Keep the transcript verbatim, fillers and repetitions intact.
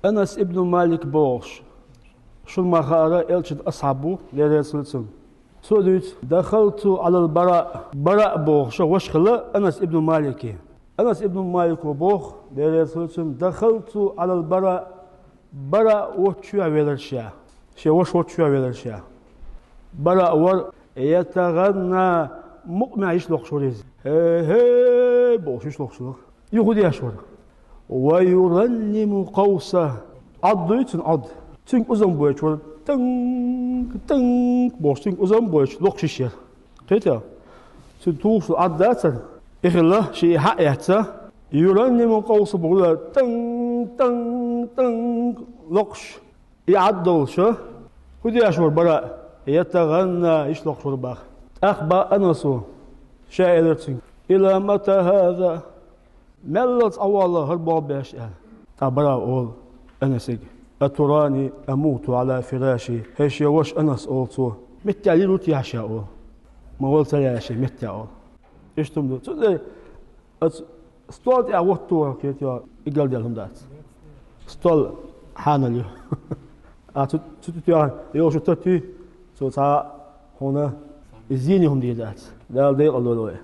Анас ибн Малик бохуш, шуна ма хаара, Элчан асхьаб ву, Дела реза хуьлда цунна. Цо дуьйцу: «Дахалту Ӏалал Бараъ». Бараъ бохуш ваша хилла Анас ибн Малике. Анас ибн Малико боху, Дела реза хуьлда цунна: «Дахалту Ӏалал Бараъ». Бараъ воцчу чохь велара ша. Шен ваша воцчу чохь велара ша. Бараъ вара, ятагӀанна, мукъамехь йиш локхуш вара иза. «Хе-хе», бохуш йиш локхуш вара. Юха хӀун деш вара? «Ва юранниму къавса». Ӏад дуй цуьнан, Ӏад. Цуьнга узам бойтуш вара. «Танг, танг», бохуш, цуьнга узам бойтуш локхуш йиш яра. Кхетий? Цуьнан тухуш долу Ӏад дацара. И хилла, шен и хьа а эцна, «юранниму къавса» бохуш вара. «Танг, танг, танг», локхуш. И Ӏад долуш, хӀун деш вара Бараъ? «ЯтагӀанна», йиш локхуш вара боху. ТӀаккха боху Анаса, ша элира цуьнга: «Ила мата хӀаза?» Меллаца Ӏа воллу хӀара болх беш аьлла. ТӀаккха Бараъ олу Анасига: «Атурани амуту Ӏала фираши». «ХӀей, шен ваша Анас, — олу цо, — меттехь йийр ву техьа ша?» — олу. «Ма вала ца лаьа шен меттехь», — олу. Иштта хӀума ду. Цундела оцу стол тӀехь хӀотто, кхетий, игалделла хӀума дац. Стол хьанал ю. А цу, цу тӀе тоьхна йолуш ю тата, цо цхьа хьуна зене хӀума дийр дац. Дала декъала дойла вай.